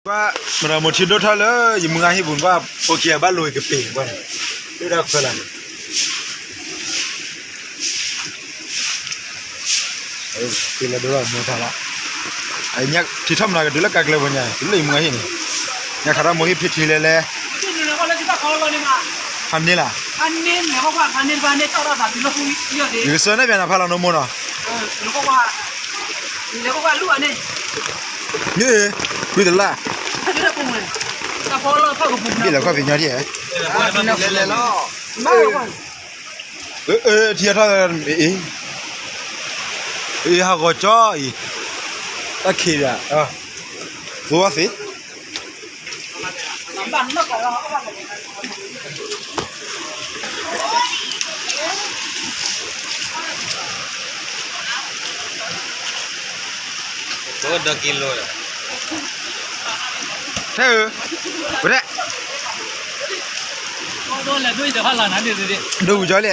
ကွၢ်, မတၤမိၢ်ထံဒိၣ်ထီၣ်လၢယမုၢ်ဂၤဟံၣ်ပူၤ ကွၢ်ဖိခံဂၤဘၣ်လိာ်ကပ့ၤကွၢ်န့ၣ်, ဒိၣ်ဒၣ်ခွဲလီၤန့ၣ်, က့ၤလၢဒိၣ်ထီၣ်မိၢ်ထါလီၤ, ထံထီၣ်မနုၤကတုၤလၢကါကျဲပူၤညါ တုၤလၢယမုၢ်ဂၤဟံၣ်န့ၣ်, ညါခးထီၣ်မိၢ်ဟံၣ်ဖံထံလဲၤလဲၤ, ဖးန့ၢ်လၢ်, ယကစၢၢ်န့ၣ် ပျဲနၤဖးလီၤနိမိၢ်နီၤ, န့ၣ်, ကွံာ်တလၢ်, ဘ့ၣ်လီၤခီၣ်ဖံးညီဒ်, ထံထီၣ်, အ့ ဟးဂီၤကၠီအံၤ, တၢ်ခံးဒၣ်, သိသ့ ထဲအၢ, ပတဲ, ဒိၣ်ဝူၤကၠီလဲၣ်,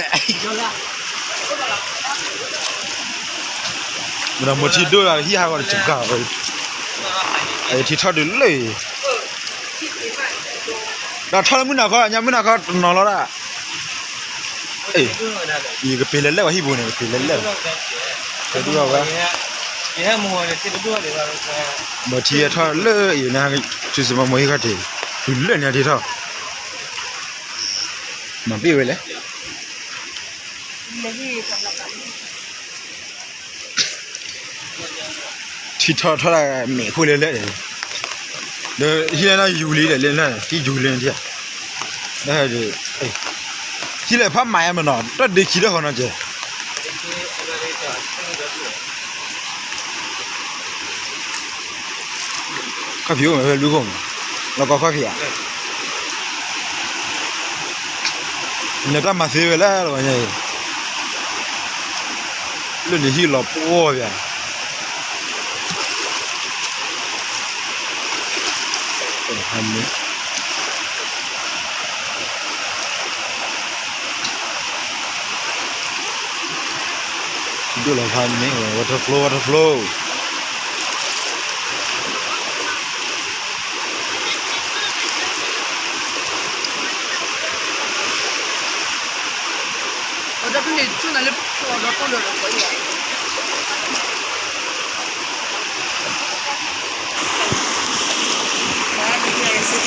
မတၤမိၢ်ထံဒိၣ်လၢဟံၣ်ဟးဂီၤတကး, ထံထီၣ်ဒုးလၢအံၤ, ဒီးထီၣ်လၢမုၢ်နၤခီ ညါမုၢ်နၤခီတနီၤလီၤဒၣ် ယကပ့ၤလဲၤလဲၣ်ဝဲဟံၣ်ပူၤန့ၣ် ကပ့ၤလဲၤလဲၣ်, တဒူၣ်ဝဲ, မိၢ်ထံထီၣ်လၢအံၤန့ၣ်, ထံစမီမိၢ်ဟံၣ်ခီၣ်ထံး, တုၤလၢန့ၣ်ထံထီၣ်, မၤဘ့ၣ်ဝဲလဲၣ် ထံထီၣ်ထီၣ်ဒၣ်မဲာ်ခိၣ်လဲၤလဲၣ်, ဒီးဟံၣ်လၢယူၤလံဒီးလဲၤလၢ ထံယူၤလံထံ, ဟံၣ်လၢဖးမၤအမနီၤ တၢ်ဒ့ခံတၢ်ဃီနီၤကဲ, ခီၣ်ဖံးအိၣ်မဲာ်ဖဲလွံၢ်ခိၣ်မး, လီၤကီခီၣ်ဖံးဧါ, နတၢ်မၤသ့ဝဲလၢလီၤညါအံၤ, လၢန့ၣ်ဟံၣ်လီၤပှီၢ်ပၠး ဒိၣ်လီၤဖးန့ၣ် water flow, water flow.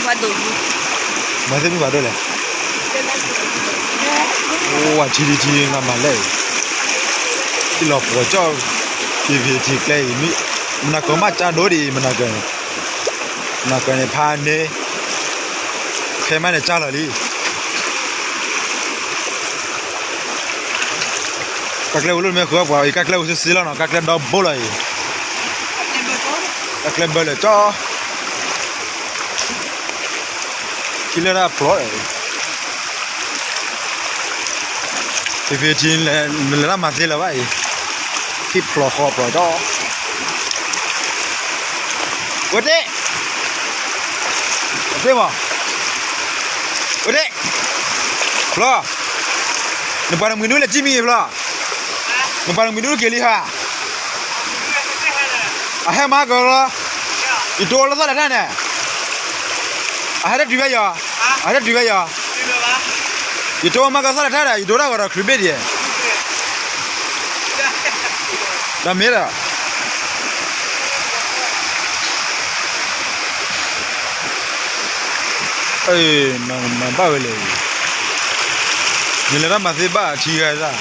မၤသ့ၣ်မုၣ်ဘၣ်ဒိၣ်လဲၣ်, အိၣ်ဝဲထံထံထံနမၤလဲၣ်အံၤ, ထံလီၤပှီၢ်ကၠီၣ်, ဖံဖံထံကျဲအံၤ, မနၤကၢၤမးကၠါဒိၣ်ဒံး, မနၤကၢၤန့ၣ်, မနၤကၢၤန့ၣ်ဖးန့ၣ်, ခဲမးန့ၣ်ကၠါလီၤလံ. ကါကျဲဝဲလိၣ်မ့ၢ်ဃုပှၤအံၤ ကါကျဲဝဲစ့စ့လီၤနီၤ ကါကျဲဒီဘိလီၤအံၤ, ကါကျဲဘၢလၢာ်ကၠီ, ထံလၢဒၣ်ဖျိး, ဖံဖံထံ နလဲၤတၢ်မၤသ့လၢၤဘၣ်အံၤ, ထံဖျိးဃီဖျိးကၠီ ဝဲတ့ၢ်, တ့ၢ်မး, ဝဲတ့ၢ်, ဖျီ, နပှၤနမှံၤဒူၣ်လဲၤကံၣ်မံၤဖျီ, နပှၤနမှံၤဒူၣ်က့ၤလံဟါ, အဟဲမၤကလီ, ယတိလၢသီၣ်လဲၤတၢ်န့ၣ်, အဟဲတတုၤဖဲယီၤ, အဟဲတတုၤဖဲယီၤ, ယတိမၤကသီၣ်လဲၤတၢ်ဒီး ယဒိတၢ်ဂီၤဒီးခရံာ်ဘ့ၣ်ဒံး, ဒီးမ့ၢ်ဒီး မၤဘၣ်ဝဲလဲၣ်, နလဲၤတၢ်မၤသ့ဘၣ်ထံဂၤဒၣ်,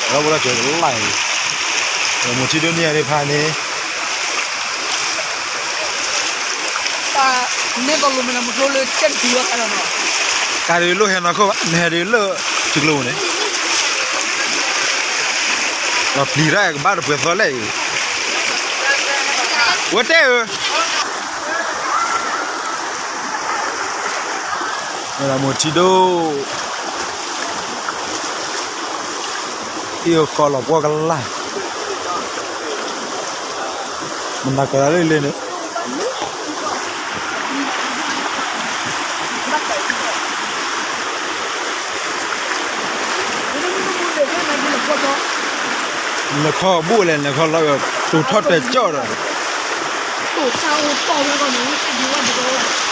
အဝဲဒၣ်ကၠီၤလၢ်, မိၢ်ထံဒိၣ်န့ၢ်ယၤဒံးဖးန့ၣ် ကါဒုးလိၣ်ဟဲနီၢ်ခိၣ်ဘၣ် နဟဲဒုးလၢထံကျိပူၤန့ၣ်, လီၤပျံၤတၢ်ကဘၣ်တပှဲၤသီလဲၣ်အံၤ, ဝဲတဲဧၢ, မိၢ်ထံဒိၣ် ဟံၣ်ဃီလီၤပှီၢ်ကလာ်, မနၤကလၢလၢန့ၣ်, လဲၤခီဘူၣ်လဲၣ် လဲၤခီလီၤ တိၤထီၣ်တဲာ်ကၠီၣ်ဒီး, တိၤတၢ်အိၣ်တီၢ်ဝဲဂီၢ်န့ၣ် ဝဲတဒံးဝဲဒံးဝဲ